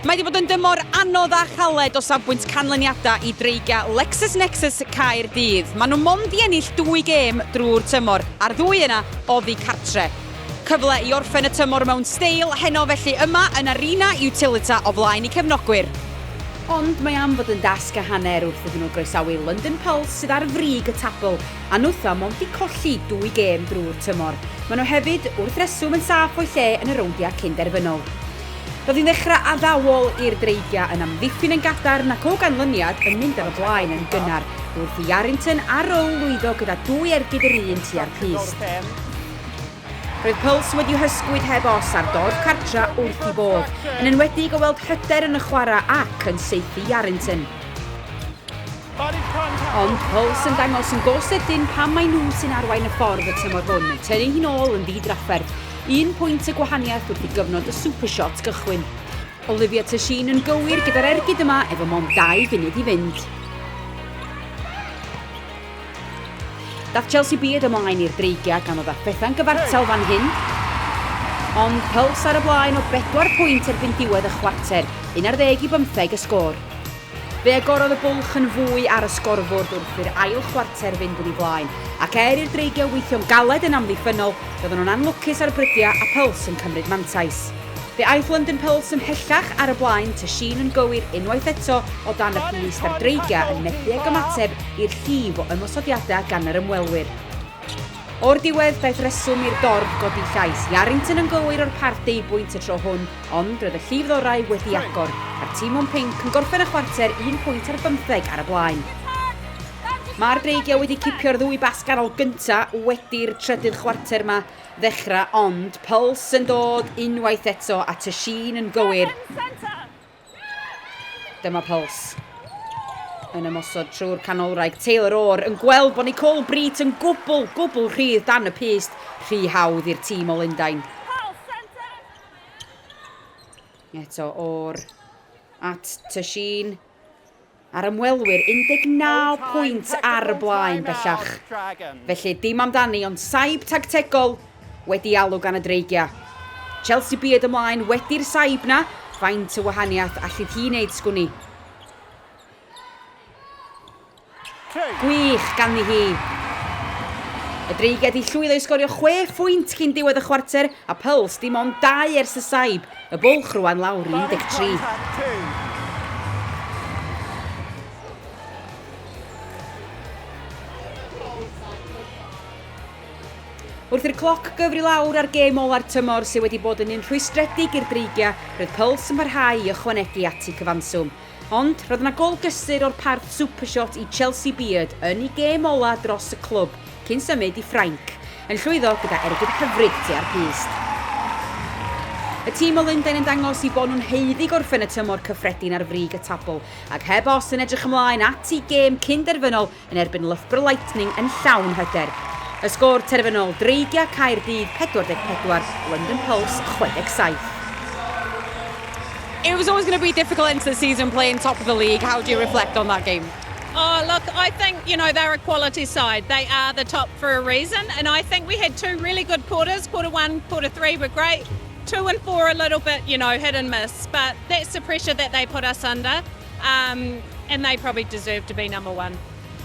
Mae wedi bod yn dymor anodd a chaled o safbwynt canlyniadau i Dreigiau Lexus Nexus Caerdydd. Maen nhw mond i ennill dwy gêm drwy'r tymor, a'r ddwy yna oddi cartre. Cyfle i orffen y tymor mewn steil heno felly yma yn Arena Utilita o flaen eu cefnogwyr. Ond mae am fod yn dasg a hanner wrth iddyn nhw groesawu London Pulse sydd ar frig y tabl, a nhwtha mond 'di colli dwy gêm drwy'r tymor. Maen nhw hefyd, wrth reswm, yn saff o'u lle yn y rowndiau cyn-derfynol. Roedd hi'n ddechrau addawol i'r Dreigiau yn amddiffyn yn gadarn ac o ganlyniad yn mynd ar y blaen yn gynnar wrth i Yarrington a Rowe lwyddo gyda dwy ergyd yr un tua'r pyst. Roedd Pulse wedi'u hysgwyd heb os ar dorf cartra wrth i bodd, yn enwedig o weld hyder yn y chwarae ac yn saethu Yarrington. Ond Pulse yn dangos yn go sydyn pam mai nhw sy'n arwain y ffordd y tymor hwn, yn tynnu hi'n ôl yn ddi-drafferth. Un pwynt y gwahaniaeth wrth i gyfnod y Supershot gychwyn. Olivia Tasheen yn gywir gyda'r ergyd yma efo mond dau funud i fynd. Dath Chelsea Beard ymlaen i'r Dreigiau gan ddod â phethau'n gyfartal fan hyn. Ond Pulse ar y blaen o bedwar pwynt erbyn diwedd y chwarter, 11 i bymtheg y sgôr. Fe agorodd y bwlch yn fwy ar y sgorfwrdd wrth i'r ail chwarter fynd yn ei flaen, ac er i'r Dreigiau weithio'n galed yn amddiffynnol, roedden nhw'n anlwcus ar brydiau a Pulse yn cymryd mantais. Fe aeth London Pulse ymhellach ar y blaen, Tasheen yn gywir unwaith eto o dan y pyst a'r Dreigiau yn methu ag ymateb i'r llif o ymosodiadau gan yr ymwelwyr. O'r diwedd, daeth reswm i'r dorf godi llais. Yarrington yn gywir o'r parth deubwynt y tro hwn, ond roedd y llif ddorau wedi agor, a'r tîm mewn pinc yn gorffen y chwarter un pwynt ar bymtheg ar y blaen. Mae'r Dreigiau wedi cipio'r ddwy bas ganol gynta wedi'r trydydd chwarter yma ddechrau, ond Pulse yn dod unwaith eto a Tasheen yn gywir. Dyma Pulse yn ymosod trwy'r canolraig. Taylor Orr yn gweld bod Nicole Breet yn gwbl, gwbl rhydd dan y pyst. Rhy hawdd i'r tîm o Lundain. Eto Orr at Tasheen. A'r ymwelwyr 19 pwynt ar y blaen bellach. Felly dim amdani ond saib tactegol wedi alw gan y Dreigiau. Chelsea Beard ymlaen wedi'r saib 'na, faint o wahaniaeth allith hi wneud sgwn i? Gwych ganddi hi! Y Dreigiau 'di llwyddo i sgorio chwe phwynt cyn diwedd y chwarter a Pulse dim ond dau ers y saib. Y bwlch rwan lawr i 13. Wrth i'r cloc gyfri lawr ar gêm ola'r tymor sydd wedi bod yn un rhwystredig i'r Dreigiau, roedd Pulse yn parhau i ychwanegu at eu cyfanswm. Ond, roedd yna gôl gysur o'r parth Supershot i Chelsea Beard yn ei gêm ola dros y clwb, cyn symud i Ffrainc, yn llwyddo gyda ergyd hyfryd tua'r pyst. Y tîm o Lundain yn dangos eu bod nhw'n haeddu gorffen y tymor cyffredin ar frig y tabl, ac heb os yn edrych ymlaen at eu gêm cyn-derfynol yn erbyn Loughborough Lightning yn llawn hyder. Y sgôr terfynol, Dreigiau Caerdydd 44, London Pulse 67. It was always going to be difficult end to the season playing top of the league. How do you reflect on that game? Oh, look, I think, you know, they're a quality side. They are the top for a reason. And I think we had two really good quarters. Quarter one, quarter three were great. Two and four a little bit, you know, hit and miss. But that's the pressure that they put us under. And they probably deserve to be number one.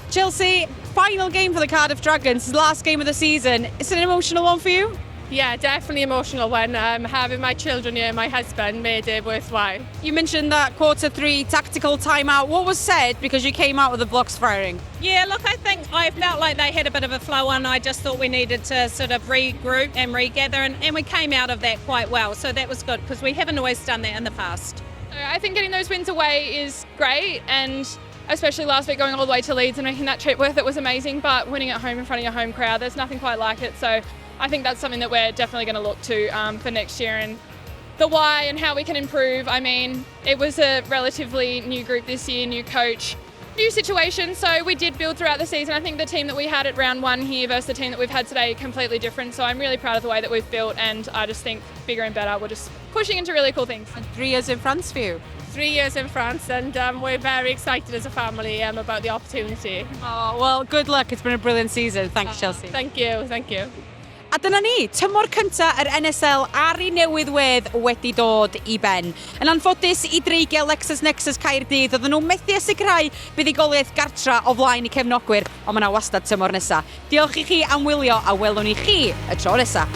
Chelsea, final game for the Cardiff Dragons, last game of the season. It's an emotional one for you? Yeah, definitely emotional one. Having my children here and my husband made it worthwhile. You mentioned that quarter three tactical timeout. What was said because you came out with the blocks firing? Yeah, look, I think I felt like they had a bit of a flow on. I just thought we needed to sort of regroup and regather, and we came out of that quite well. So that was good because we haven't always done that in the past. I think getting those wins away is great, and especially last week going all the way to Leeds and making that trip worth it was amazing, but winning at home in front of your home crowd, there's nothing quite like it. So I think that's something that we're definitely going to look to for next year, and the why and how we can improve. I mean, it was a relatively new group this year, new coach, new situation, so we did build throughout the season. I think the team that we had at round one here versus the team that we've had today completely different, so I'm really proud of the way that we've built, and I just think bigger and better. We're just pushing into really cool things. And 3 years in France for you? 3 years in France, and we're very excited as a family about the opportunity. Oh, well, good luck. It's been a brilliant season. Thanks, Chelsea. Thank you, thank you. A dyna ni, tymor cynta yr NSL ar ei newydd wedd wedi dod i ben. Yn anffodus i Dreigiau Lexus Nexus Caerdydd, oedden nhw methu â sicrhau buddugoliaeth gartra o flaen eu cefnogwyr, ond mae 'na wastad tymor nesa. Diolch i chi am wylio a welwn ni chi y tro nesa.